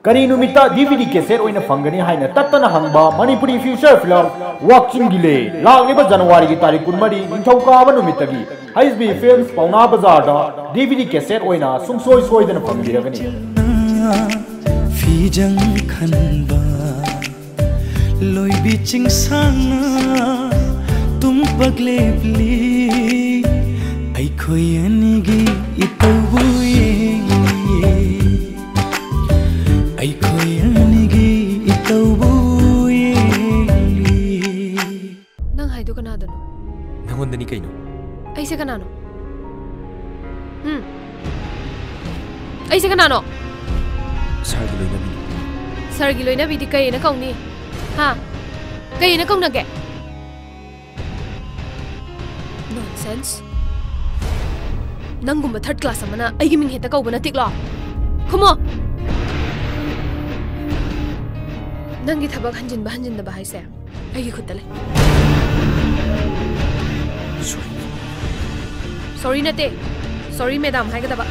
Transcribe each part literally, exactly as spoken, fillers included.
ꯀꯔꯤ ꯅꯨꯃꯤꯠꯇ D V ꯗꯤ cassette ꯑꯣꯏꯅ ꯐꯪꯒꯅꯤ ꯍꯥꯏꯅ ꯇꯠꯇꯅ ꯍꯪꯕ ꯃꯅꯤꯄꯨꯔꯤ ꯐꯤꯆꯔ ꯐꯤꯂꯝ ꯋꯥꯛꯆꯤꯡꯒꯤ ꯂꯦ, ꯂꯥꯛꯂꯤꯕ ꯖꯅꯋꯥꯔꯤꯒꯤ ꯇꯥꯔꯤꯛ ꯀꯨꯟꯃꯔꯤ, ꯅꯤꯡꯊꯧꯀꯥꯕ ꯅꯨꯃꯤꯠꯇꯒꯤ ꯍꯩꯆ ꯕꯤ ꯐꯤꯜꯝꯁ, ꯄꯥꯎꯅꯥ ꯕꯖꯥꯔꯗ ꯗꯤ ꯚꯤ ꯗꯤ ꯀꯦꯁꯦꯠ ꯑꯣꯏꯅ ꯁꯨꯡꯁꯣꯏ ꯁꯣꯏꯗꯅ ꯐꯪꯕꯤꯔꯒꯅꯤ꯫ ꯐꯤꯖꯪ ꯈꯟꯕ ꯂꯣꯏꯕꯤ ꯆꯤꯡꯁꯥꯡꯅ ꯇꯨꯝꯄꯥꯛ ꯂꯦꯞꯂꯤ꯫ ꯑꯩꯈꯣꯏ ꯑꯅꯤꯒꯤ ꯏꯇꯧꯕꯨ ꯌꯦꯡꯂꯤ꯫ ꯑꯩꯈꯣꯏ ꯑꯅꯤꯒꯤ ꯏꯇꯧꯕꯨ ꯌꯦꯡꯂꯤ꯫ ꯅꯪ ꯍꯥꯏꯗꯣ ꯀꯅꯥꯗꯅꯣ? ꯅꯪꯉꯣꯟꯗꯅꯤ ꯀꯩꯅꯣ꯫ ꯑꯩꯁꯦ ꯀꯅꯥꯅꯣ? ꯎꯝ? ꯑꯩꯁꯦ ꯀꯅꯥꯅꯣ? ꯁꯥꯔꯒꯤ ꯂꯣꯏꯅꯕꯤꯅꯤ꯫ ꯁꯥꯔꯒꯤ ꯂꯣꯏꯅꯕꯤꯗꯤ ꯀꯩꯅ ꯀꯧꯅꯤ? ꯍꯥ? ꯀꯩꯅ ꯀꯧꯅꯒꯦ? Nonsense. ꯅꯪꯒꯨꯝꯕ ꯊꯥꯔꯠ ꯀ꯭ꯂꯥꯁ ꯑꯃꯅ ꯑꯩꯒꯤ ꯃꯤꯡ ꯍꯦꯛꯇ ꯀꯧꯕ ꯅꯠꯇꯤꯛꯂꯣ? ꯈꯨꯝꯃꯣ! ꯅꯪꯒꯤ ꯊꯕꯛ ꯍꯟꯖꯤꯟꯕ ꯍꯟꯖꯤꯟꯗꯕ ꯍꯥꯏꯁꯦ ꯑꯩꯒꯤ ꯈꯨꯠꯇ ꯂꯩ꯫ ꯁꯣꯔꯤ꯫ ꯁꯣꯔꯤ ꯅꯠꯇꯦ꯫ ꯁꯣꯔꯤ ꯃꯦꯗꯥꯝ ꯍꯥꯏꯒꯗꯕ꯫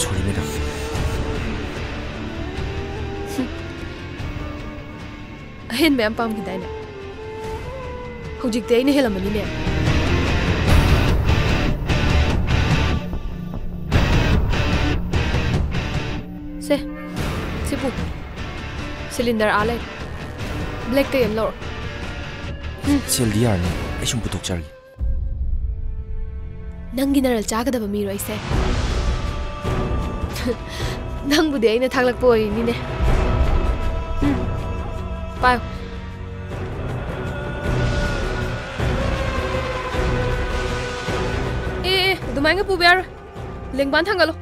ꯁꯣꯔꯤ ꯃꯦꯗꯥꯝ꯫ ꯑꯍꯦꯟꯕ ꯌꯥꯝ ꯄꯥꯝꯈꯤꯗꯥꯏꯅꯦ? ꯍꯧꯖꯤꯛꯇꯤ ꯑꯩꯅ ꯍꯦꯜꯂꯝꯃꯅꯤꯅꯦ꯫ ꯁꯦ, ꯁꯤ ꯄꯨ꯫ ꯁꯤꯂꯤꯟꯗꯔ ꯑꯥ ꯂꯩ꯫ ꯕ꯭ꯂꯦꯛꯇ ꯑꯃ ꯂꯧꯔꯣ꯫ ꯁꯦꯜꯗꯤ ꯌꯥꯔꯅꯤ, ꯑꯩ ꯁꯨꯝ ꯄꯨꯊꯣꯛꯆꯔꯒꯦ꯫ ꯅꯪꯒꯤ ꯅꯔꯜ ꯆꯥꯒꯗꯕ ꯃꯤꯔꯣ ꯑꯩꯁꯦ? ꯅꯪꯕꯨꯗꯤ ꯑꯩꯅ ꯊꯥꯛꯂꯛꯄ ꯑꯣꯏꯔꯤꯅꯤꯅꯦ꯫ ꯎꯝ, ꯄꯥꯏꯌꯨ꯫ ꯑꯦ, ꯑꯦ, ꯑꯗꯨꯃꯥꯏꯅ ꯄꯨꯕ ꯌꯥꯔꯣꯏ꯫ ꯂꯦꯡꯕꯥꯟ ꯊꯥꯡꯒꯠꯂꯣ꯫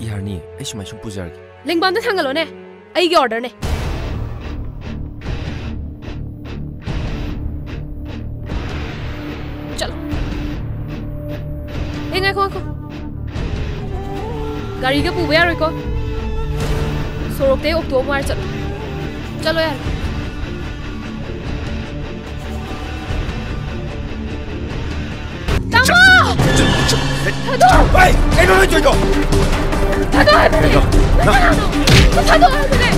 ꯌꯥꯔꯅꯤ, ꯑꯩ ꯁꯨꯃꯥꯏ ꯁꯨꯝ ꯄꯨꯖꯔꯒꯦ꯫ ꯂꯦꯡꯕꯥꯟꯗ ꯊꯥꯡꯒꯠꯂꯣꯅꯦ꯫ ꯑꯩꯒꯤ ꯑꯣꯔꯗꯔꯅꯦ꯫ ꯆꯠꯂꯣ꯫ ꯑꯦ, ꯉꯥꯏꯈꯣ, ꯉꯥꯏꯈꯣ꯫ ꯒꯥꯔꯤꯒ ꯄꯨꯕ ꯌꯥꯔꯣꯏꯀꯣ꯫ ꯁꯣꯔꯣꯛꯇꯩ ꯑꯣꯛꯇꯣ ꯑꯃ ꯋꯥꯏꯔ ꯆꯠꯂꯣ꯫ ꯆꯠꯂꯣ ꯌꯥꯔꯦ꯫ ꯇꯥꯃꯣ! ꯊꯥꯗꯣꯛ! ꯍꯩ! ꯀꯩꯅꯣ ꯅꯣꯏ ꯇꯧꯔꯤꯗꯣ? ꯊꯥꯗꯣꯛ ꯍꯥꯏꯕꯅꯦ! ꯊꯥꯗꯣꯛ ꯍꯥꯏꯕꯅꯦ!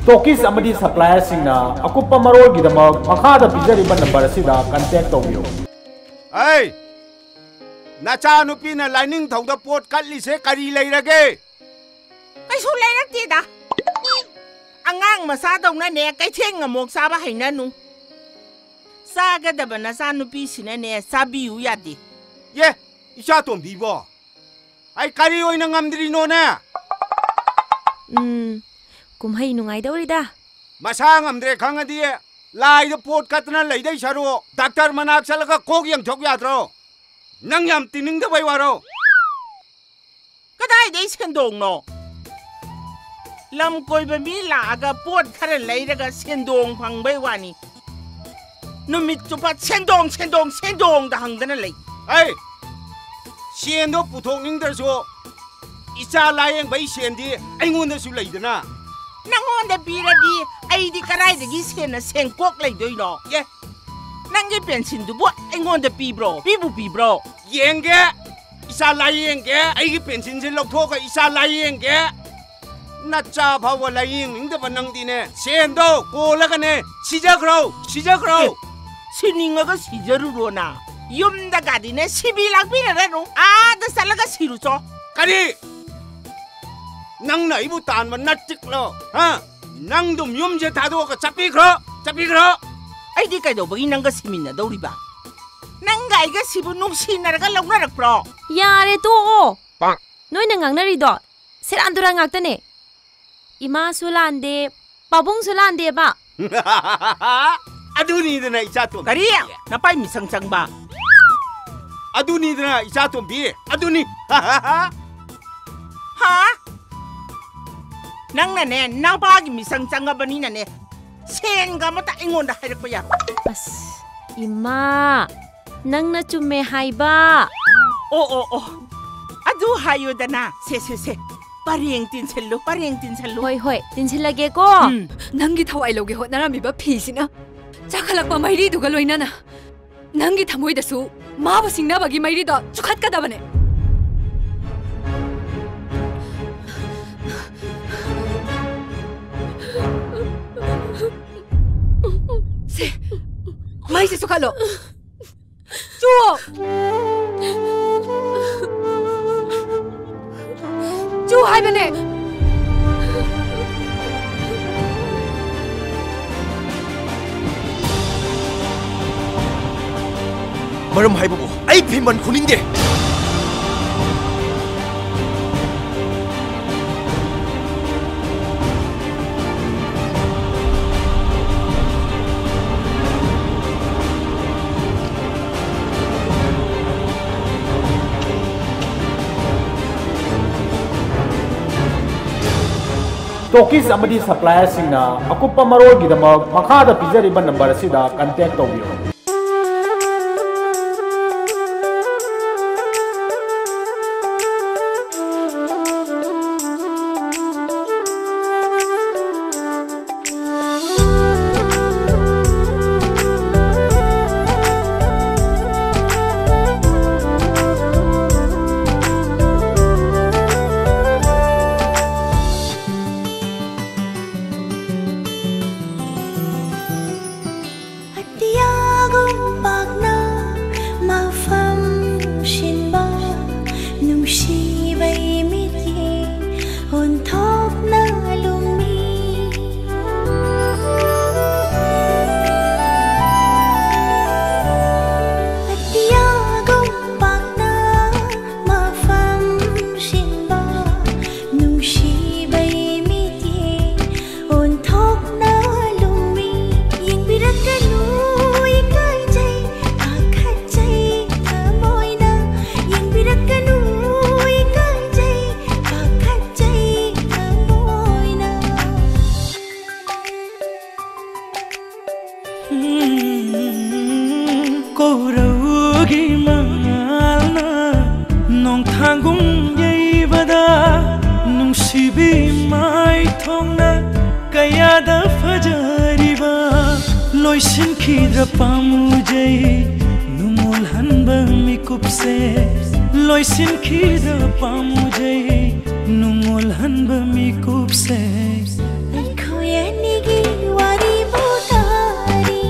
ꯁ꯭ꯇꯣꯀꯤꯁ ꯑꯃꯗꯤ ꯁꯄ꯭ꯂꯥꯏꯌꯔꯁꯤꯡꯅ ꯑꯀꯨꯞꯄ ꯃꯔꯣꯜꯒꯤꯗꯃꯛ ꯃꯈꯥꯗ ꯄꯤꯖꯔꯤꯕ ꯅꯝꯕꯔ ꯑꯁꯤꯗ ꯀꯟꯇꯦꯛ ꯇꯧꯕꯤꯌꯨ꯫ ꯑꯩ! ꯅꯆꯥꯅꯨꯄꯤꯅ ꯂꯥꯏꯅꯤꯡꯊꯧꯗ ꯄꯣꯠ ꯀꯠꯂꯤꯁꯦ ꯀꯔꯤ ꯂꯩꯔꯒꯦ? ꯀꯩꯁꯨ ꯂꯩꯔꯛꯇꯦꯗ꯫ ꯑꯉꯥꯡ ꯃꯆꯥꯗꯧꯅꯅꯦ ꯀꯩꯊꯦꯡ ꯑꯃꯣꯛ ꯆꯥꯕ ꯍꯩꯅꯅꯨ꯫ ꯆꯥꯒꯗꯕ ꯅꯆꯥꯅꯨꯄꯤꯁꯤꯅꯅꯦ ꯆꯥꯕꯤꯌꯨ ꯌꯥꯗꯦ꯫ ꯌꯦ, ꯏꯆꯥꯇꯣꯝꯕꯤꯕꯣ, ꯑꯩ ꯀꯔꯤ ꯑꯣꯏꯅ ꯉꯝꯗ꯭ꯔꯤꯅꯣꯅꯦ? ꯎꯝ, ꯀꯨꯝꯍꯩ ꯅꯨꯡꯉꯥꯏꯗꯧꯔꯤꯗ꯫ ꯃꯁꯥ ꯉꯝꯗ꯭ꯔꯦ ꯈꯪꯉꯗꯤ ꯂꯥꯏꯗ ꯄꯣꯠ ꯀꯠꯇꯅ ꯂꯩꯗꯣꯏ ꯁꯔꯨꯛ ꯗꯥꯛꯇꯔ ꯃꯅꯥꯛ ꯆꯠꯂꯒ ꯀꯣꯛ ꯌꯦꯡꯊꯣꯛ ꯌꯥꯗ꯭ꯔꯣ? ꯅꯪ ꯌꯥꯝ ꯇꯤꯅꯤꯡꯗꯕꯩ ꯋꯥꯔꯣ? ꯀꯗꯥꯏꯗꯩ ꯁꯦꯟꯗꯣꯡꯅꯣ? ꯂꯝ ꯀꯣꯏꯕ ꯃꯤ ꯂꯥꯛꯑꯒ ꯄꯣꯠ ꯈꯔ ꯂꯩꯔꯒ ꯁꯦꯟꯗꯣꯡ ꯐꯪꯕꯩ ꯋꯥꯅꯤ꯫ ꯅꯨꯃꯤꯠ ꯆꯨꯞꯄ ꯁꯦꯟꯗꯣꯡ, ꯁꯦꯟꯗꯣꯡ, ꯁꯦꯟꯗꯣꯡꯗ ꯍꯪꯗꯅ ꯂꯩ꯫ ꯑꯩ ꯁꯦꯟꯗꯣ ꯄꯨꯊꯣꯛꯅꯤꯡꯗ꯭ꯔꯁꯨ ꯏꯆꯥ ꯂꯥꯌꯦꯡꯕꯩ ꯁꯦꯟꯗꯤ ꯑꯩꯉꯣꯟꯗꯁꯨ ꯂꯩꯗꯅ꯫ ꯅꯪꯉꯣꯟꯗ ꯄꯤꯔꯗꯤ ꯑꯩꯗꯤ ꯀꯗꯥꯏꯗꯒꯤ ꯁꯦꯟꯅ ꯁꯦꯟꯀꯣꯛ ꯂꯩꯗꯣꯏꯅꯣ? ꯑꯦ, ꯅꯪꯒꯤ ꯄꯦꯟꯁꯤꯟꯗꯨꯕꯨ ꯑꯩꯉꯣꯟꯗ ꯄꯤꯕ꯭ꯔꯣ? ꯄꯤꯕꯨ ꯄꯤꯕ꯭ꯔꯣ? ꯌꯦꯡꯒꯦ, ꯏꯆꯥ ꯂꯥꯌꯦꯡꯒꯦ, ꯑꯩꯒꯤ ꯄꯦꯟꯁꯤꯟꯁꯦ ꯂꯧꯊꯣꯛꯑꯒ ꯏꯆꯥ ꯂꯥꯌꯦꯡꯒꯦ꯫ ꯅꯆꯥ ꯐꯥꯎꯕ ꯂꯥꯌꯦꯡꯅꯤꯡꯗꯕ ꯅꯪꯗꯤꯅꯦ, ꯁꯦꯟꯗꯣ ꯀꯣꯜꯂꯒꯅꯦ ꯁꯤꯖꯈ꯭ꯔꯣ, ꯁꯤꯖꯈ꯭ꯔꯣ꯫ ꯑꯦ, ꯁꯤꯅꯤꯡꯉꯒ ꯁꯤꯖꯔꯨꯔꯣꯅ꯫ ꯌꯨꯝꯗꯒꯗꯤꯅꯦ ꯁꯤꯕꯤ ꯂꯥꯛꯄꯤꯔꯔꯅꯨ, ꯑꯥꯗ ꯆꯠꯂꯒ ꯁꯤꯔꯨꯆꯣ꯫ ꯀꯔꯤ? ꯅꯪꯅ ꯑꯩꯕꯨ ꯇꯥꯟꯕ ꯅꯠꯇꯤꯛꯂꯣ? ꯍꯥ? ꯅꯪꯗꯨꯝ ꯌꯨꯝꯁꯦ ꯊꯥꯗꯣꯛꯑꯒ ꯆꯠꯄꯤꯈ꯭ꯔꯣ, ꯆꯠꯄꯤꯈ꯭ꯔꯣ꯫ ꯑꯩꯗꯤ ꯀꯩꯗꯧꯕꯒꯤ ꯅꯪꯒ ꯁꯤꯃꯤꯟꯅꯗꯧꯔꯤꯕ? ꯅꯪꯒ ꯑꯩꯒ ꯁꯤꯕꯨ ꯅꯨꯡꯁꯤꯅꯔꯒ ꯂꯧꯅꯔꯛꯄ꯭ꯔꯣ? ꯌꯥꯔꯦ, ꯇꯣꯛꯑꯣ꯫ ꯅꯣꯏꯅ ꯉꯥꯡꯅꯔꯤꯗꯣ ꯁꯦꯔꯥꯟ ꯇꯨꯔꯥꯟ ꯉꯥꯛꯇꯅꯦ꯫ ꯏꯃꯥꯁꯨ ꯂꯥꯟꯗꯦ, ꯄꯥꯕꯨꯡꯁꯨ ꯂꯥꯟꯗꯦꯕ꯫ ꯑꯗꯨꯅꯤꯗꯅ ꯏꯆꯥ ꯇꯣꯝꯕꯤ꯫ ꯀꯔꯤ? ꯅꯄꯥꯏ ꯃꯤꯁꯪ ꯆꯪꯕ꯫ ꯑꯗꯨꯅꯤꯗꯅ ꯏꯆꯥ ꯇꯣꯝꯕꯤ, ꯑꯗꯨꯅꯤ꯫ ꯍꯥ? ꯅꯪꯅꯅꯦ, ꯅꯄꯥꯒꯤ ꯃꯤꯁꯪ ꯆꯪꯉꯕꯅꯤꯅꯅꯦ, ꯁꯦꯟꯒ ꯑꯃꯇ ꯑꯩꯉꯣꯟꯗ ꯍꯥꯏꯔꯛꯄ ꯌꯥꯔꯣꯏ꯫ ꯑꯁ, ꯏꯃꯥ꯫ ꯅꯪꯅ ꯆꯨꯝꯃꯦ ꯍꯥꯏꯕ꯫ ꯑꯣ, ꯑꯣ, ꯑꯣ꯫ ꯑꯗꯨ ꯍꯥꯏꯌꯨꯗꯅ꯫ ꯁꯦ, ꯁꯦ, ꯁꯦ꯫ ꯄꯔꯦꯡ ꯇꯤꯟꯁꯤꯜꯂꯨ, ꯄꯔꯦꯡ ꯇꯤꯟꯁꯤꯜꯂꯨ꯫ ꯍꯣꯏ, ꯍꯣꯏ, ꯇꯤꯟꯁꯤꯜꯂꯒꯦꯀꯣ꯫ ꯎꯝ꯫ ꯅꯪꯒꯤ ꯊꯋꯥꯏ ꯂꯧꯒꯦ ꯍꯣꯠꯅꯔꯝꯃꯤꯕ ꯐꯤꯁꯤꯅ ꯆꯥꯈꯠꯂꯛꯄ ꯃꯩꯔꯤꯗꯨꯒ ꯂꯣꯏꯅꯅ ꯅꯪꯒꯤ ꯊꯃꯣꯏꯗꯁꯨ ꯃꯥꯕꯨ ꯁꯤꯡꯅꯕꯒꯤ ꯃꯩꯔꯤꯗꯣ ꯆꯨꯈꯠꯀꯗꯕꯅꯦ꯫ ꯁꯦ, ꯃꯩꯁꯦ ꯆꯨꯈꯠꯂꯣ꯫ ꯆꯨ! ꯆꯨ ꯍꯥꯏꯕꯅꯦ! ꯃꯔꯝ ꯍꯥꯏꯕꯕꯨ ꯑꯩ ꯐꯤꯃꯟ ꯈꯨꯅꯤꯡꯗꯦ꯫ ꯇꯣꯀꯤꯁ ꯑꯃꯗꯤ ꯁꯄ꯭ꯂꯥꯏꯌꯔꯁꯤꯡꯅ ꯑꯀꯨꯞꯄ ꯃꯔꯣꯜꯒꯤꯗꯃꯛ ꯃꯈꯥꯗ ꯄꯤꯖꯔꯤꯕ ꯅꯝꯕꯔ ꯑꯁꯤꯗ ꯀꯟꯇꯦꯛ ꯇꯧꯕꯤꯌꯨ꯫ ꯌꯩꯕꯗ ꯅꯨꯡꯁꯤꯕꯤ ꯃꯥꯏꯊꯣꯡꯅ ꯀꯌꯥꯗ ꯐꯖꯔꯤꯕ, ꯂꯣꯏꯁꯤꯟꯈꯤꯗ꯭ꯔ ꯄꯥꯝꯃꯨꯖꯩ ꯅꯨꯡꯉꯣꯜꯍꯟꯕ ꯃꯤꯀꯨꯞꯁꯦ, ꯂꯣꯏꯁꯤꯟꯈꯤꯗ꯭ꯔ ꯄꯥꯝꯃꯨꯖꯩ ꯅꯨꯡꯉꯣꯜꯍꯟꯕ ꯃꯤꯀꯨꯞꯁꯦ꯫ ꯑꯩꯈꯣꯏ ꯑꯅꯤꯒꯤ ꯋꯥꯔꯤꯕꯨ ꯇꯥꯔꯤ,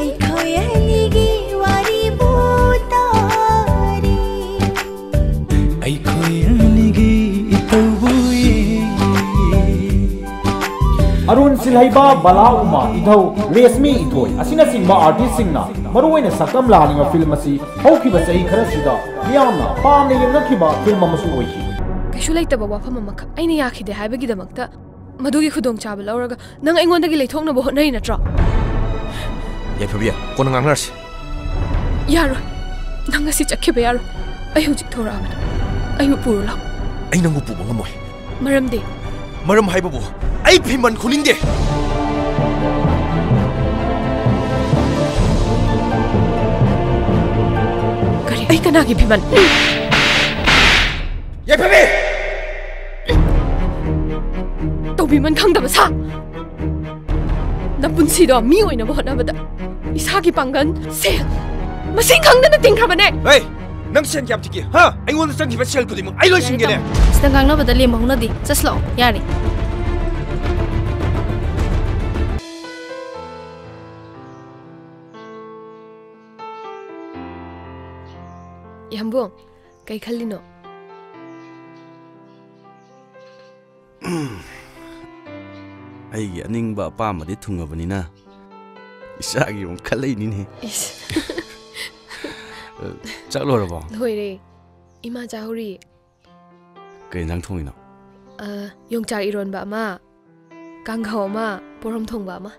ꯑꯩꯈꯣꯏ ꯑꯅꯤꯒꯤ ꯋꯥꯔꯤꯕꯨ ꯇꯥꯔꯤ꯫ ꯑꯩꯈꯣꯏ ꯑꯅꯤꯒꯤ ꯏꯊꯧꯕꯨ ꯌꯦꯡꯉꯤ꯫ ꯑꯔꯨꯟ ꯁꯤꯜꯍꯩꯕ, ꯕꯂꯥ ꯎꯃꯥ, ꯏꯙꯧ ꯔꯦꯁꯃꯤ ꯏꯊꯣꯏ ꯑꯁꯤꯅꯆꯤꯡꯕ ꯑꯥꯔꯇꯤꯁꯁꯤꯡꯅ ꯃꯔꯨꯑꯣꯏꯅ ꯁꯛꯇꯝ ꯂꯥꯡꯂꯤꯕ ꯐꯤꯜꯝ ꯑꯁꯤ ꯍꯧꯈꯤꯕ ꯆꯍꯤ ꯈꯔꯁꯤꯗ ꯃꯤꯌꯥꯝꯅ ꯄꯥꯝꯅ ꯌꯦꯡꯅꯈꯤꯕ ꯐꯤꯜꯝ ꯑꯃꯁꯨ ꯑꯣꯏꯈꯤ꯫ ꯀꯩꯁꯨ ꯂꯩꯇꯕ ꯋꯥꯐꯝ ꯑꯃꯈꯛ ꯑꯩꯅ ꯌꯥꯈꯤꯗꯦ ꯍꯥꯏꯕꯒꯤꯗꯃꯛꯇ ꯃꯗꯨꯒꯤ ꯈꯨꯗꯣꯡꯆꯥꯕ ꯂꯧꯔꯒ ꯅꯪ ꯑꯩꯉꯣꯟꯗꯒꯤ ꯂꯩꯊꯣꯛꯅꯕ ꯍꯣꯠꯅꯔꯤ ꯅꯠꯇ꯭ꯔꯣ? ꯌꯥꯏꯐꯕꯤ, ꯀꯣꯟꯅ ꯉꯥꯡꯅꯔꯁꯤ꯫ ꯌꯥꯔꯣꯏ꯫ ꯅꯪ ꯉꯁꯤ ꯆꯠꯈꯤꯕ ꯌꯥꯔꯣꯏ꯫ ꯑꯩ ꯍꯧꯖꯤꯛ ꯊꯣꯔꯛꯑꯕꯅꯤ꯫ ꯑꯩꯕꯨ ꯄꯨꯔꯣ ꯂꯥꯛꯑꯣ꯫ ꯑꯩ ꯅꯪꯕꯨ ꯄꯨꯕ ꯉꯝꯃꯣꯏ꯫ ꯃꯔꯝꯗꯤ? ꯃꯔꯝ ꯍꯥꯏꯕꯕꯨ ꯑꯩ ꯐꯤꯃꯟ ꯈꯨꯅꯤꯡꯗꯦ꯫ ꯀꯔꯤ? ꯑꯩ ꯀꯅꯥꯒꯤ ꯐꯤꯃꯟ? ꯌꯥꯏꯐꯕꯤ! ꯇꯧꯕꯤꯃꯟ ꯈꯪꯗꯕ ꯁꯥ! ꯅꯄꯨꯟꯁꯤꯗꯣ ꯃꯤ ꯑꯣꯏꯅꯕ ꯍꯣꯠꯅꯕꯗ ꯏꯁꯥꯒꯤ ꯄꯥꯡꯒꯜ, ꯁꯦꯜ, ꯃꯁꯤꯡ ꯈꯪꯗꯅ ꯇꯤꯡꯈ꯭ꯔꯕꯅꯦ꯫ ꯍꯦ! ꯅꯪ ꯁꯦꯟ ꯀꯌꯥꯝ ꯇꯤꯡꯒꯦ? ꯍꯥ? ꯑꯩꯉꯣꯟꯗ ꯆꯪꯈꯤꯕ ꯁꯦꯜ ꯈꯨꯗꯤꯡꯃꯛ ꯑꯩ ꯂꯣꯏꯁꯤꯟꯒꯦꯅꯦ꯫ ꯁꯤꯗ ꯉꯥꯡꯅꯕꯗ ꯂꯦꯝꯕ ꯍꯧꯅꯗꯦ꯫ ꯆꯠꯁꯤꯂꯥꯛꯑꯣ, ꯌꯥꯔꯦ꯫ ꯌꯥꯝꯕꯨꯡ, ꯀꯩ ꯈꯜꯂꯤꯅꯣ? ꯑꯩꯒꯤ ꯑꯅꯤꯡꯕ ꯑꯄꯥꯝꯕꯗꯤ ꯊꯨꯡꯉꯕꯅꯤꯅ ꯏꯆꯥꯒꯤ ꯑꯃꯨꯛ ꯈꯜꯂꯛꯏꯅꯤꯅꯦ꯫ ꯏꯁ꯫ ꯆꯥꯛ ꯂꯣꯏꯔꯕꯣ? ꯂꯣꯏꯔꯦ꯫ ꯏꯃꯥ ꯆꯥꯍꯧꯔꯤ꯫ ꯀꯩ ꯏꯟꯖꯥꯡ ꯊꯣꯡꯉꯤꯅꯣ? ꯑ, ꯌꯣꯡꯆꯥꯛ ꯏꯔꯣꯟꯕ ꯑꯃ, ꯀꯥꯡꯍꯧ ꯑꯃ, ꯄꯣꯔꯣꯝ ꯊꯣꯡꯕ ꯑꯃ꯫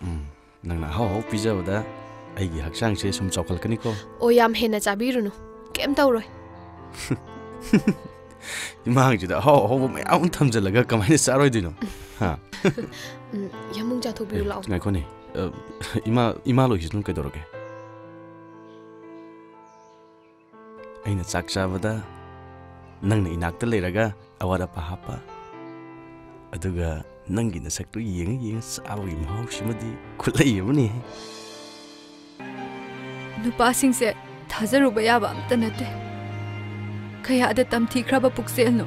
ꯎꯝ, ꯅꯪꯅ ꯑꯍꯥꯎ ꯑꯍꯥꯎ ꯄꯤꯖꯕꯗ ꯑꯩꯒꯤ ꯍꯛꯆꯥꯡꯁꯦ ꯁꯨꯝ ꯆꯥꯎꯈꯠꯂꯛꯀꯅꯤꯀꯣ꯫ ꯑꯣ, ꯌꯥꯝ ꯍꯦꯟꯅ ꯆꯥꯕꯤꯔꯨꯅꯨ, ꯀꯩꯝ ꯇꯧꯔꯣꯏ꯫ ꯏꯃꯥꯡꯁꯤꯗ ꯑꯍꯥꯎ ꯑꯍꯥꯎꯕ ꯃꯌꯥꯝ ꯑꯃ ꯊꯝꯖꯤꯜꯂꯒ ꯀꯃꯥꯏꯅ ꯆꯥꯔꯣꯏꯗꯣꯏꯅꯣ? ꯍꯥ? ꯎꯝ, ꯌꯥꯝꯕꯨꯡ ꯆꯥꯊꯣꯛꯄꯤꯔꯨ ꯑꯦ, ꯂꯥꯛꯑꯣ꯫ ꯉꯥꯏꯈꯣꯅꯦ꯫ ꯑ, ꯏꯃꯥ, ꯏꯃꯥ ꯂꯣꯏꯈꯤꯁꯅꯨ, ꯀꯩꯗꯧꯔꯒꯦ? ꯑꯩꯅ ꯆꯥꯛ ꯆꯥꯕꯗ ꯅꯪꯅ ꯏꯅꯥꯛꯇ ꯂꯩꯔꯒ ꯑꯋꯥꯠ ꯑꯄꯥ ꯍꯥꯞꯄ, ꯑꯗꯨꯒ ꯅꯪꯒꯤ ꯅꯁꯛꯇꯨ ꯌꯦꯡꯉ ꯌꯦꯡꯉ ꯆꯥꯕꯒꯤ ꯃꯍꯥꯎꯁꯤꯃꯗꯤ ꯈꯨꯠꯂꯩ ꯑꯃꯅꯤ꯫ ꯅꯨꯄꯥꯁꯤꯡꯁꯦ ꯊꯥꯖꯔꯨꯕ ꯌꯥꯕ ꯑꯝꯇ ꯅꯠꯇꯦ꯫ ꯀꯌꯥꯗ ꯇꯝꯊꯤꯈ꯭ꯔꯕ ꯄꯨꯛꯆꯦꯜꯅꯣ꯫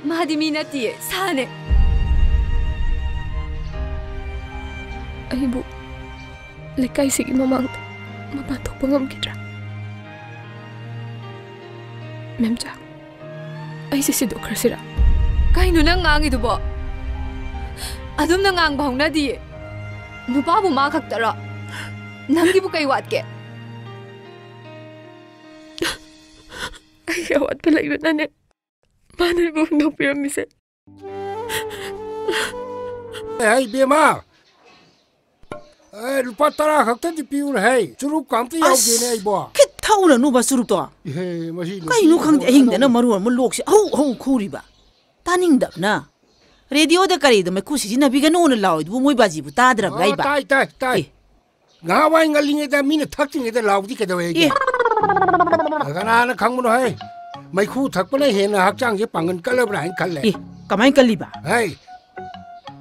ꯃꯥꯗꯤ ꯃꯤ ꯅꯠꯇꯤꯌꯦ, ꯁꯥꯅꯦ꯫ ꯑꯩꯕꯨ ꯂꯩꯀꯥꯏꯁꯤꯒꯤ ꯃꯃꯥꯡꯗ ꯃꯄꯥꯟ ꯊꯣꯛꯄ ꯉꯝꯈꯤꯗ꯭ꯔꯥ? ꯃꯦꯝꯆꯥ, ꯑꯩꯁꯦ ꯁꯤꯗꯣꯛꯈ꯭ꯔꯁꯤꯔꯥ? ꯀꯩꯅꯣ ꯅꯪ ꯉꯥꯡꯉꯤꯗꯨꯕꯣ? ꯑꯗꯨꯝꯅ ꯉꯥꯡꯕ ꯍꯧꯅꯗꯤꯌꯦ꯫ ꯅꯨꯄꯥꯕꯨ ꯃꯥ ꯈꯛꯇꯔꯣ? ꯅꯪꯒꯤꯕꯨ ꯀꯩ ꯋꯥꯠꯀꯦ? ꯑꯩꯒꯤ ꯑꯋꯥꯠꯄ ꯂꯩꯕꯅꯅꯦ ꯃꯥꯅ ꯑꯩꯕꯨ ꯍꯨꯟꯗꯣꯛꯄꯤꯔꯝꯃꯤꯁꯦ꯫ ꯍꯩ ꯕꯦꯝꯃ, ꯑꯦ, ꯂꯨꯄꯥ ꯇꯔꯥ ꯈꯛꯇꯗꯤ ꯄꯤꯌꯨꯅꯦ ꯍꯩ꯫ ꯆꯨꯔꯨꯞꯀ ꯑꯝꯇ ꯌꯥꯎꯗꯦꯅꯦ ꯑꯩꯕꯣ꯫ ꯈꯤꯠ ꯊꯛꯎꯅꯅꯨꯕ ꯆꯨꯔꯨꯞꯇꯣ꯫ ꯏꯍꯦ, ꯃꯁꯤ ꯀꯩꯅꯣ ꯅꯨꯄꯤꯁꯤꯕꯨ ꯈꯪꯗꯦ, ꯑꯍꯤꯡꯗꯅ ꯑꯅꯧꯕ ꯃꯔꯨ ꯑꯃ ꯂꯣꯛꯁꯦ ꯑꯍꯧ ꯑꯍꯧ ꯈꯨꯔꯤꯕ꯫ ꯇꯥꯅꯤꯡꯗꯕꯅ꯫ ꯔꯦꯗꯤꯑꯣꯗ ꯀꯔꯤꯗ ꯃꯩꯈꯨ ꯁꯤꯖꯤꯟꯅꯕꯤꯒꯅꯣꯅ ꯂꯥꯎꯔꯤꯗꯨꯕꯨ ꯃꯣꯏ ꯕꯥꯖꯤꯕꯨ ꯇꯥꯗ꯭ꯔꯕ꯭ꯔꯥ ꯑꯣ, ꯏꯕ? ꯇꯥꯏ, ꯇꯥꯏ, ꯇꯥꯏ꯫ ꯑꯦ꯫ ꯉꯍꯥꯟꯋꯥꯏ ꯉꯜꯂꯤꯉꯩꯗ ꯃꯤꯅ ꯊꯛꯇ꯭ꯔꯤꯉꯩꯗ ꯂꯥꯎꯕꯗꯤ ꯀꯩꯗꯧꯋꯦ ꯍꯥꯏꯒꯦ? ꯑꯦ꯫ ꯀꯅꯥꯅ ꯈꯪꯕꯅꯣ ꯍꯩ? ꯃꯩꯈꯨ ꯊꯛꯄꯅ ꯍꯦꯟꯅ ꯍꯛꯆꯥꯡꯁꯦ ꯄꯥꯡꯒꯜ ꯀꯜꯂꯕ꯭ꯔꯥ ꯍꯥꯏꯅ ꯈꯜꯂꯦ꯫ ꯑꯦ, ꯀꯃꯥꯏꯅ ꯀꯜꯂꯤꯕ? ꯍꯩ,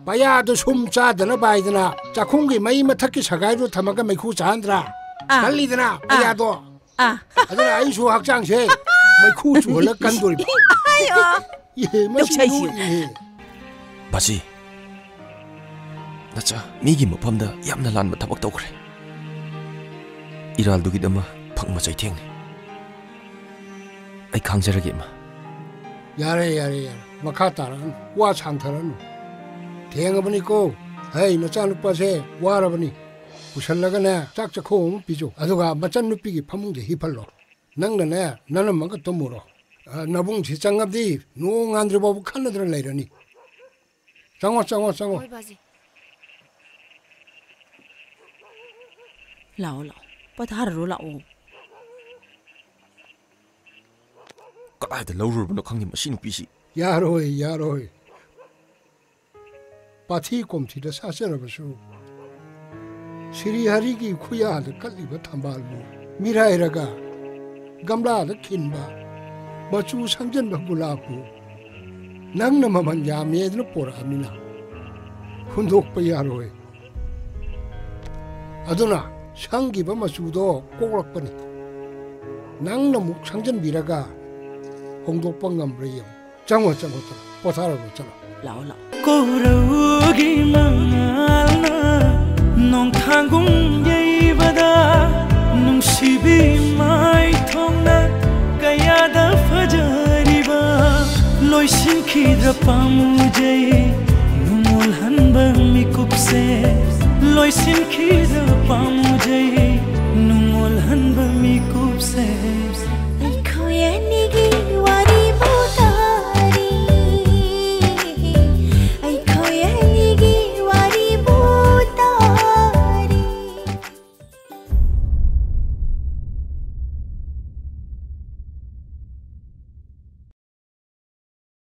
ꯄꯌꯥꯗꯣ ꯁꯨꯝ ꯆꯥꯗꯅꯕ ꯍꯥꯏꯗꯅ ꯆꯥꯛꯈꯨꯝꯒꯤ ꯃꯩ ꯃꯊꯛꯀꯤ ꯁꯒꯥꯏꯗꯣ ꯊꯝꯃꯒ ꯃꯩꯈꯨ ꯆꯥꯍꯟꯗ꯭ꯔꯥ? ꯑꯥ꯫ ꯀꯜꯂꯤꯗꯅ ꯑꯥ꯫ ꯄꯌꯥꯗꯣ꯫ ꯑꯥ꯫ ꯑꯗꯨꯅ ꯑꯩꯁꯨ ꯍꯛꯆꯥꯡꯁꯦ ꯃꯩꯈꯨ ꯆꯨꯍꯜꯂ ꯀꯟꯗꯣꯔꯤꯕ꯫ ꯑꯌꯣ꯫ ꯏꯍꯦ, ꯃꯁꯤ ꯇꯣꯛꯁꯥꯏꯁꯤ꯫ ꯅꯣꯛꯏꯍꯦ꯫ ꯕꯥꯖꯤ, ꯅꯆꯥ ꯃꯤꯒꯤ ꯃꯐꯝꯗ ꯌꯥꯝꯅ ꯂꯥꯟꯕ ꯊꯕꯛ ꯇꯧꯈ꯭ꯔꯦ꯫ ꯏꯔꯥꯜꯗꯨꯒꯤꯗꯃꯛ ꯐꯪꯕ ꯆꯩꯊꯦꯡꯅꯤ꯫ ꯑꯩ ꯈꯥꯡꯖꯔꯒꯦ, ꯏꯃꯥ꯫ ꯌꯥꯔꯦ, ꯌꯥꯔꯦ, ꯌꯥꯔꯦ꯫ ꯃꯈꯥ ꯇꯥꯔꯛꯑꯅꯨ꯫ ꯋꯥ ꯁꯥꯡꯊꯔꯛꯑꯅꯨ꯫ ꯊꯦꯡꯉꯕꯅꯤꯀꯣ꯫ ꯍꯩ, ꯅꯆꯥꯅꯨꯄꯥꯁꯦ ꯋꯥꯔꯕꯅꯤ꯫ ꯄꯨꯁꯜꯂꯒꯅꯦ, ꯆꯥꯛ ꯆꯥꯛꯈꯣꯝ ꯑꯃ ꯄꯤꯖꯧ꯫ ꯑꯗꯨꯒ ꯃꯆꯟꯅꯨꯄꯤꯒꯤ ꯐꯃꯨꯡꯗ ꯍꯤꯞꯍꯜꯂꯣ꯫ ꯅꯪꯅꯅꯦ, ꯅꯅꯝꯃꯒ ꯇꯨꯝꯃꯨꯔꯣ꯫ ꯑ, ꯅꯕꯨꯡꯁꯤ ꯆꯪꯉꯕꯗꯤ ꯅꯣꯡ ꯉꯥꯟꯗ꯭ꯔꯤ ꯐꯥꯎꯕ ꯈꯟꯅꯗꯅ ꯂꯩꯔꯅꯤ꯫ ꯆꯪꯉꯣ, ꯆꯪꯉꯣ, ꯆꯪꯉꯣ꯫ ꯍꯣꯏ, ꯕꯥꯖꯤ꯫ ꯂꯥꯛꯑꯣ, ꯂꯥꯛꯑꯣ꯫ ꯄꯣꯊꯥꯔꯔꯣ, ꯂꯥꯛꯑꯣ꯫ ꯀꯗꯥꯏꯗ ꯂꯧꯔꯨꯔꯕꯅꯣ ꯈꯪꯗꯦ ꯃꯁꯤ ꯅꯨꯄꯤꯁꯤ꯫ ꯌꯥꯔꯣꯏ, ꯌꯥꯔꯣꯏ꯫ ꯄꯥꯊꯤ ꯀꯣꯝꯊꯤꯗ ꯁꯥꯆꯔꯕꯁꯨ ꯁꯤꯔꯤ ꯍꯔꯤꯒꯤ ꯈꯨꯌꯥꯗ ꯀꯠꯂꯤꯕ ꯊꯝꯕꯥꯜꯕꯨ ꯃꯤꯔꯥꯏꯔꯒ ꯒꯝꯂꯥꯗ ꯈꯤꯟꯕ ꯃꯆꯨ ꯁꯪꯖꯟꯕ ꯒꯨꯂꯥꯞꯄꯨ ꯅꯪꯅ ꯃꯃꯜ ꯌꯥꯝꯃꯦꯗꯅ ꯄꯣꯔꯛꯑꯃꯤꯅ ꯍꯨꯟꯗꯣꯛꯄ ꯌꯥꯔꯣꯏ꯫ ꯑꯗꯨꯅ ꯁꯪꯈꯤꯕ ꯃꯆꯨꯗꯣ ꯀꯣꯛꯂꯛꯄꯅꯤ꯫ ꯅꯪꯅ ꯑꯃꯨꯛ ꯁꯪꯖꯟꯕꯤꯔꯒ ꯍꯣꯡꯗꯣꯛꯄ ꯉꯝꯕ꯭ꯔꯥ ꯌꯦꯡꯉꯨ꯫ ꯆꯪꯉꯣ, ꯆꯪꯉꯣ, ꯆꯪꯉꯣ꯫ ꯄꯣꯊꯥꯔꯒ ꯆꯠꯂꯣ꯫ ꯂꯥꯛꯑꯣ, ꯂꯥꯛꯑꯣ꯫ ꯀꯧꯔꯧꯒꯤ ꯃꯉꯥꯜꯅ ꯅꯣꯡꯊꯥꯡꯒꯨꯝ ꯌꯩꯕꯗ ꯅꯨꯡꯁꯤꯕꯤ ꯃꯥꯏꯊꯣꯡꯅ ꯀꯌꯥꯗ ꯐꯖꯔꯤꯕ ꯂꯣꯏꯁꯤꯟꯈꯤꯗ꯭ꯔ ꯄꯥꯝꯃꯨꯖꯩ ꯅꯨꯡꯉꯣꯜꯍꯟꯕ ꯃꯤꯀꯨꯞꯁꯦ ꯂꯣꯏꯁꯤꯟꯈꯤꯗ꯭ꯔ ꯄꯥꯝꯃꯨꯖꯩ ꯅꯨꯡꯉꯣꯜꯍꯟꯕ ꯃꯤꯀꯨꯞꯁꯦ ꯑꯩꯈꯣꯏ ꯑꯅꯤ